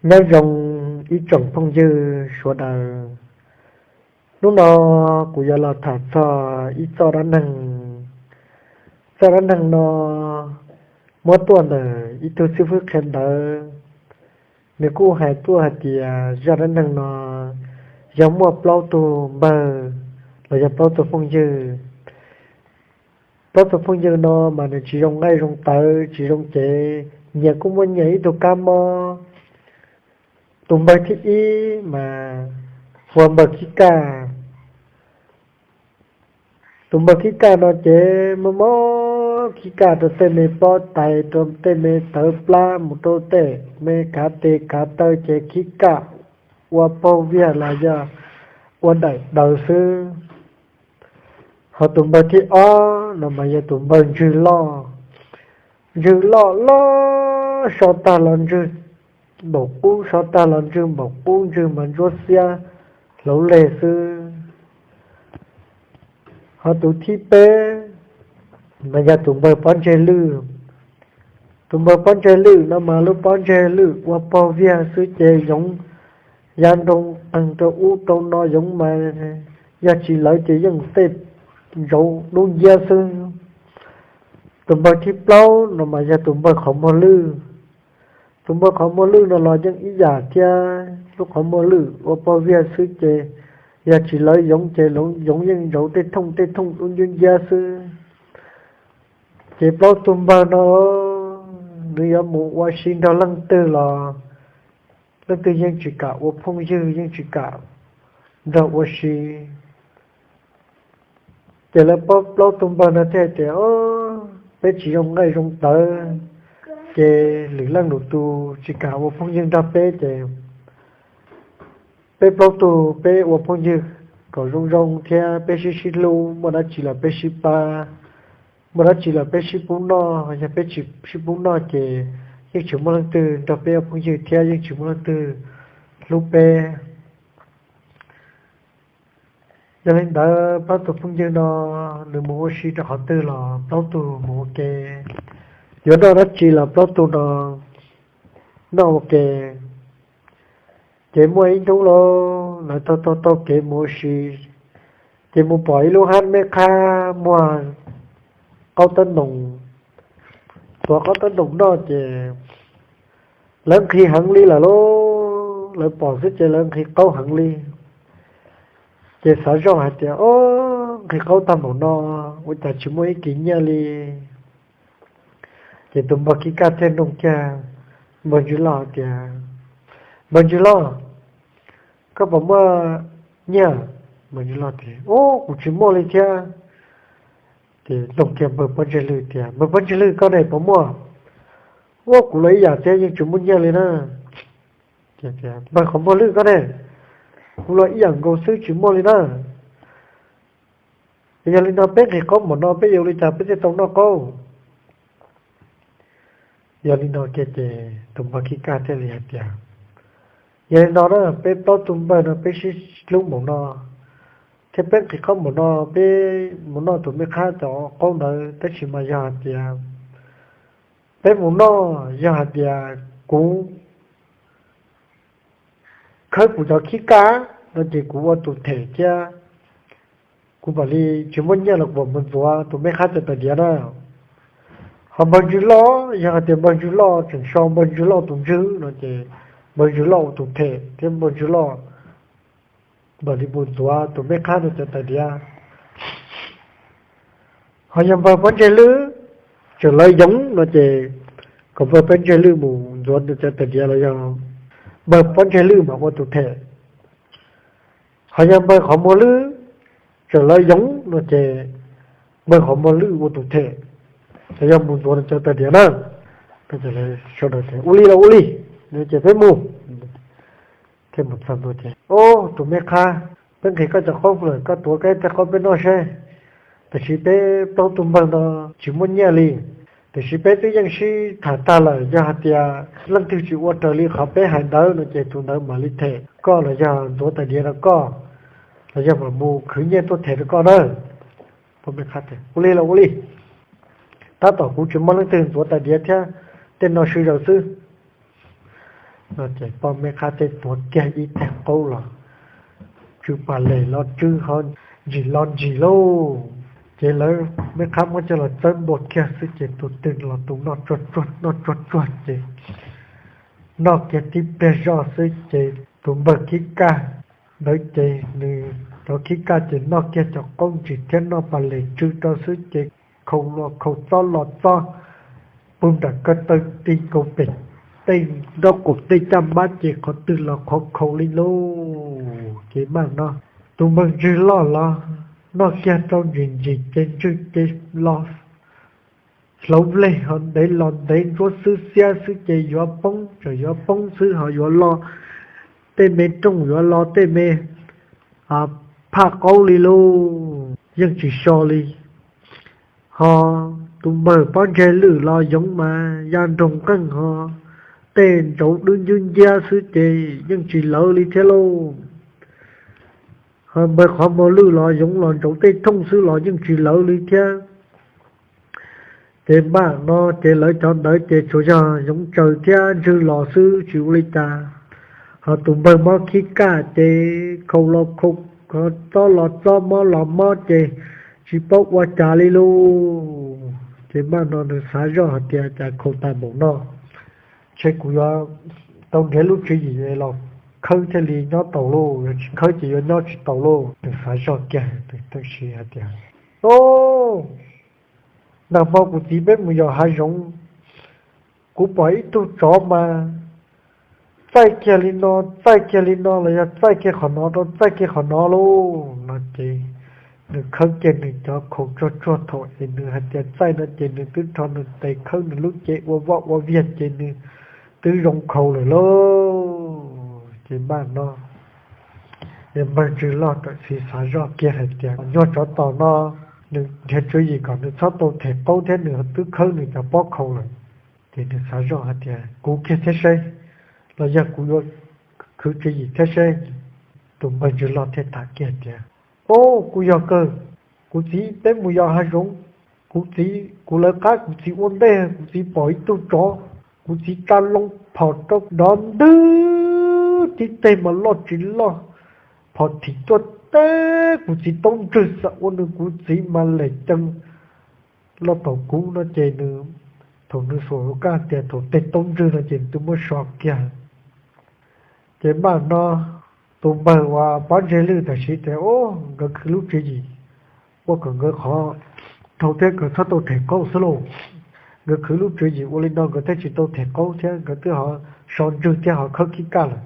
Nyob zoo ib tsoom phooj ywg sawv daws, hnub no kuv yuav los tham txog ib txoj dab neeg. Txoj dab neeg no muab tuaj ntawm ib tug xib fwb qhia ntawv. Nws kuj hais tuaj hais tias zaj dab neeg no yog muaj plaub tug npawg los yog plaub tug phooj ywg. Plaub tug phooj ywg no mas nws tsis zoo nqaij zoo tawv, tsis zoo cev, nyias kuj muaj nyias ib tug kab mob. Tus npawg thib ib mas hu ua npawg Khib Kaj. Tus npawg Khib Kaj no ces mob mob Khib Kaj rau tej me pob tais, rau tej me tawv plab, mus rau tej me kav tes kav taw ces Khib Kaj ua paug viag los yog ua daim daws xwb. Ho tus npawg thib ob no mas yog tus npawg Ntswg Loj. Ntswg Loj loj, so tag los ntswg npaum qub, so tag los ntswg npaum qub, ntswg mas ntsuab xiab hlauv leg xwb. Ho tus thib peb mas yog tus npawg Pob Ntseg Lwj. Tus npawg Pob Ntseg Lwj no mas lub pob ntseg lwj ua paug viag xwb ces yoov ya nroo qeeg rau ub rau no, yoov mas yog tsis lawv ces yeej tej ntsauv dub nciab xwb. Tus npawg thib plaub no mas yog tus npawg Qhov Muag Lwj. Tus npawg Qhov Muag Lwj no los yeej ib yam thiab, lub qhov muag lwj ua paug viag xwb ces yog tsis lawv yoov ces yoov yeej ntsauv tej thooj tej thooj dub nciab nciab xwb. Ces plaub tug npawg no nws yuav mus ua si nrog leej twg los leej twg yeej tsis kam ua phooj ywg, yeej tsis kam nrog ua si. Ces lawv plaub tug npawg no thiaj tias, peb tsis zoo nqaij zoo tawv, ces lwm leej lwm tus tsis kam ua phooj ywg nrog peb ces peb plaub tug peb ua phooj ywg kom zoo zoo thiab peb sib sib hlub, muaj dab tsi los peb sib pab, muaj dab tsi los peb sib pub noj, yog peb tsis sib pub noj ces yeej tsis muaj leej twg nrog peb ua phooj ywg thiab yeej tsis muaj leej twg hlub peb. Yog li ntawd plaub tug phooj ywg no nws mus ua si rau qhov twg los plaub tug mus ua ke, yuav noj dab tsi los plaub tug no noj ua ke. Ces muaj ib hnub los lawv taug taug taug kev mus ua si, ces mus pom ib lub hab meb qhab muag qaub tab noos, tuav qaub tab noos noj ces lawv nqhis heev li lawm lauj, lawv pom xwb ces lawv nqhis qaub heev li. Ces xav zoj hais tias, o, nqhis qaub tag npaum no ua cas tsis muaj ib kis nyiaj li. Ces tus npawg Khib Kaj thiaj nug kiag npawg Ntswg Loj tias, npawg Ntswg Loj, koj puas muaj nyiaj? Npawg Ntswg Loj tias, o, kuv tsis muaj li thiab. Ces nug kiag npawg Pob Ntseg Lwj tias, npawg Pob Ntseg Lwj, koj ne puas muaj? Ua kuv los ib yam thiab yeej tsis muaj nyiaj li na. Npawg Qhov Muag Lwj koj ne? Kuv los ib yam nkaus xwb tsis muaj li na. Yog li no peb nqhis qaub npaum no peb yuav ua li cas peb thiaj tau noj qaub? Yog li no kiag ces tus npawg Khib Kaj thiaj li hais tias, yog li no na, peb plaub tug npawg no peb sib hlub npaum no thiab peb nqhis qaub npaum no, peb mus noj tus meb qhab cov qaub ntawd, tab sis mas yog hais tias peb mus noj, yog hais tias kuv khawb kuv cov Khib Kaj no ces kuv ua tus them thiab kuv mam li tsis muaj nyiaj los kuv mam mus ntxuav tus meb qhab cov tais diav na. Ho npawg Ntswg Loj, yog hais tias npawg Ntswg Loj tseem so npawg Ntswg Loj tus ntswg no ces npawg Ntswg Loj ua tus them thiab npawg Ntswg Loj mam li mus ntxuav tus meb qhab no cov tais diav. Ho yog npawg Pob Ntseg Lwj tseem lawv yoov no ces kom npawg Pob Ntseg Lwj mus ntxuav nws cov tais diav los yog npawg Pob Ntseg Lwj mam ua tus them. Ho yog npawg Qhov Muag Lwj tseem lawv yoov no ces npawg Qhov Muag Lwj ua tus them los yog mus ntxuav nws cov tais diav na. Sawv daws tias ua li los ua li, ces peb mus. Thiaj mus txog ntua ces, o, tus meb qhab, peb nqhis koj cov qaub lawm, koj tuav koj tej qaub peb noj seb. Tiam sis peb plaub tug npawg no tsis muaj nyiaj li. Tiam sis peb twb yeej sib tham tag lawm, yog hais tias leej twg tsis ua raws li qhov peb hais ntawd no ces tus ntawd mam li them koj los yog ntxuav tais diav rau koj, los yog mam mus khwv nyiaj tuaj them rau koj na. Ua li los ua li, tab tom kuv tsis muaj leej twg ntxuav tais diav thiab tej no sib zog xwb. Ces poj meb qhab tej tuav kiag ib teg qaub los, tsw pas les los tsw ho ntsis los ntsis lauj. Ces lawv meb qhab muab coj los txawb npua kiag xwb ces tus twg los tus noj tsuag tsuag noj tsuag tsuag ces noj kiag tib pliag zoj xwb ces tus npawg khib kaj ntawd ces nws rov khib kaj ces noj kiag cov qaub ntsis thiab noj pas les tsw rau xwb ces khaus los khaus txob los txob puag nram ko taw ti nkaus pem tej nraub qaum tej caj npab ces qhov twg los qhov khaus li lauj. Ces maj no tus npawg ntswg loj los noj kiag rau ntsis ntsis ces ntswg ces los hlauv leg ho ntev los ntev ntsuab xwb xiab xwb ces yuav poob tseem yuav poob xwb ho yuav lo tej me rooj yuav lo tej me phaj qaub li lauj, yeej tsis so li. Ho tus npawg pob ntseg lwj los yoov mas ya nroog qeej ho tej ntsauv dwb ncwb nciab xwb ces yeej tsis lawv li thiab lauj. Ho npawg qhov muag lwj los yoov los ntsauv tej thooj xwb los yeej tsis lawv li thiab. Ces maj no ces lawv cov ntawd ces tsuas yog yoov tsaws thiab ntswg los xwb tsis ua li cas. Ho tus npawg mob khib kaj ces khaus los khaus txob los txob mob los mob ces tsis paub ua cas li lauj. Ces maj no nws xav zoj hais tias cas khaus tas npaum no, ntshe kuv yuav tau nrhiav lub tswv yim los khawb thiaj li nyob tau lauj, yog tsis khawb ces yuav nyob tsis tau lauj. Nws xav zoj kiag tab sis hais tias, o, nag hmo kuv txiv peb mus yos hav zoov, kuv pom ib tug tsov mas txaij kiag li no, txaij kiag li no los yog txaij kiag qhov no rau txaij kiag qhov no lauj no ces nws khawb kiag nws cov khaus tsuag tsuag thaum es nws hais tias txaij no ces nws twb rho nws tes khawb nws lub cev ua voj ua viag ces nws twb zoo khaus lawm lauj. Ces maj no es npawg ntswg loj tam sim xav zoj kiag hais tias nyuag tsov tom no nws nrhiav tswv yim kom nws txhob tau them qaub thiab nws twb khawb nws cov pob khaus lawm. Ces nws xav zoj hais tias kuv kiag thiab seb, los yog kuv yuav khwv tswv yim thiab seb. Tus npawg ntswg loj thiaj tham kiag tias, o, kuv yog kawg, kuv txiv peb mus yos hav zoov, kuv txiv kuv lawv qab kuv txiv ua ntej kuv txiv pom ib tug tsov, kuv txiv tsa loo phom rau nrov ntwg tib teg mas loj tsis loj, phom thim tuaj teb kuv txiv taub ntswg xam ua nws kuv txiv mas lem cees loj tom kuv no ces nws, thaum nws xuas hauv kaj tias thaum teg taub ntswg no ces nws twb muab so kiag. Ces maj no tus npawg uas pob ntseg lwj tam sim tias, o, nkawd khwv lub tswv yim ua kom nkawd qhov dhau thiab nkawd txhob tau them qaub xwb lauj. Nkawd khwv lub tswv yim ua li no nkawd thiaj tsis tau them qaub thiab nkawd twb ho so ntswg thiab ho khawb khib kaj lawm.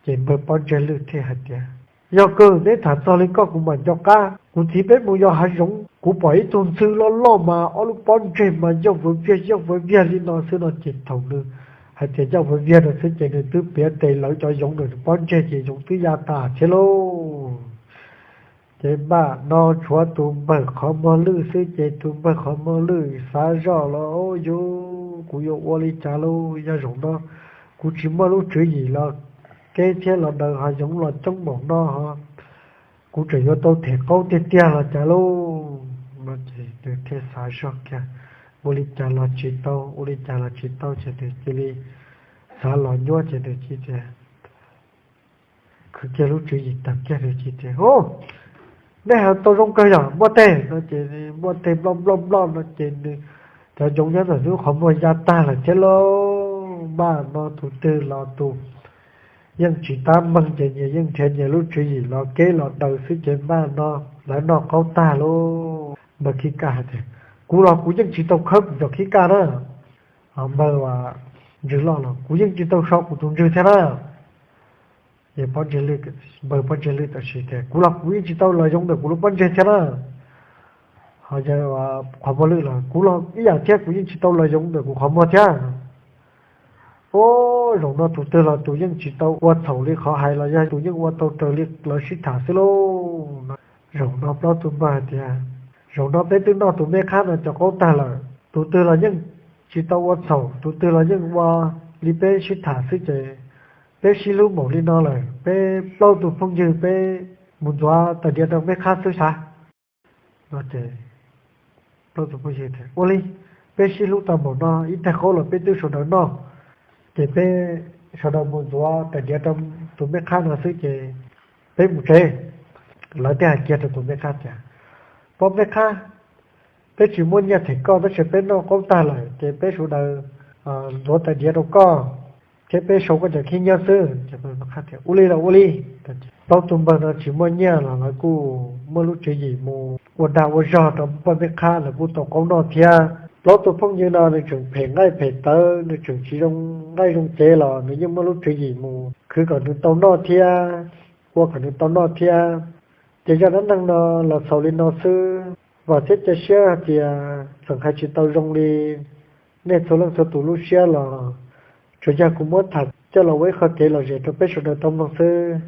Ces npawg pob ntseg lwj thiaj hais tias, yog kawg neb tham txog li koj kuv mam nco qab. Kuv txiv peb mus yos hav zoov kuv pom ib tug ntxhw loj loj mas ob lub pob ntseg mas yoj vawv viag yoj vawv viag li no xwb no ces thaum nws hais tias yoj vawv viag no xwb ces nws twb piav tes lawv cov yoov ntawm nws pob ntseg ces yoov twb ya tas thiab lauj. Ces maj no tshuav tus npawg qhov muag lwj xwb ces tus npawg qhov muag lwj xav zoj los, o, yus, kuv yuav ua li cas lauj? Yog zaum no kuv tsis muaj lub tswv yim los keb thiab los daws ho yoov los coob npaum no ho kuv tseem yuav tau them qaub tiag tiag los cas lauj? No ces nws thiaj xav zoj kiag, ua li cas los tsis tau, ua li cas los tsis tau ces nws cia li xav los nyuaj ces nws cia li khwv kiag lub tswv yim tag kiag nws cia li tias, o, nej ho tau zoo kawg yog muaj teg no ces muaj teg nploj nploj nploj no ces nws cov yoov nyob ntawm nws qhov muag ya tag lawm thiab lauj. Maj no tus twg los tus yeej tsis tab meeg ces nyias yeej nrhiav nyias lub tswv yim los keb los daws xwb ces maj no lawv noj qaub tag lauj. Npawg khib kaj hais tias, kuv los kuv yeej tsis tau khawb kuv cov khib kaj na. Ho npawg ntswg loj los, kuv yeej tsis tau so kuv tus ntswg thiab na. Npawg pob ntseg lwj tam sim tias, kuv los kuv yeej tsis tau los yoov ntawm kuv lub pob ntseg thiab na. Ho qhov muag lwj los, kuv los ib yam thiab kuv yeej tsis tau los yoov ntawm kuv qhov muag thiab. O, zaum no tus twg los tus yeej tsis tau ua txhaum li qhov hais los yog tus yeej ua tau raws li lawv sib tham xwb lauj. Zaum no plaub tug npawg tias, zaum no peb twb noj tus mej qhab no cov qaub tag lawm, tus twg los yeej tsis tau ua txhaum, tus twg los yeej ua li peb sib tham xwb ces peb sib hlub npaum li no lawm, peb plaub tug phooj ywg peb mus ntxuav tais diav rau mej qhab xwb sav. No ces ua li, peb sib hlub tau npaum no ib tag qaub los peb twb sawv daws noj, ces peb sawv daws mus ntxuav tais diav rau tus mej qhab no xwb ces peb mus tsev. Lawv thiaj hais kiag rau tus mej qhab tias, pog mej qhab, peb tsis muaj nyiaj them koj tab sis peb noj qaub tag lawm ces peb sawv daws ntxuav tais diav rau koj thiab peb sau koj cov khib nyiab xwb. Ua li los ua li. Plaub tug npawg no tsis muaj nyiaj los lawv kuj muaj lub tswv yim mus ua dag ua zog rau pog mej qhab, lawv kuj tau qaub noj thiab. Plaub tug phooj ywg no nws tseem phem nqaij phem tawv, nws tseem tsis zoo nqaij zoo tsev los nws yeej muaj lub tswv yim mus khwv kom nws tau noj thiab ua kom nws tau noj thiab. Ces zaj dab neeg no los xaus li no xwb. Vam thiab cia siab hais tias txawm hais tsis tau zoo li nej txhua leej txhua tus lub siab los tsuas yog kuv muab tham coj los ua ib qho kev lom zem rau peb sawv daws tau mloog xwb.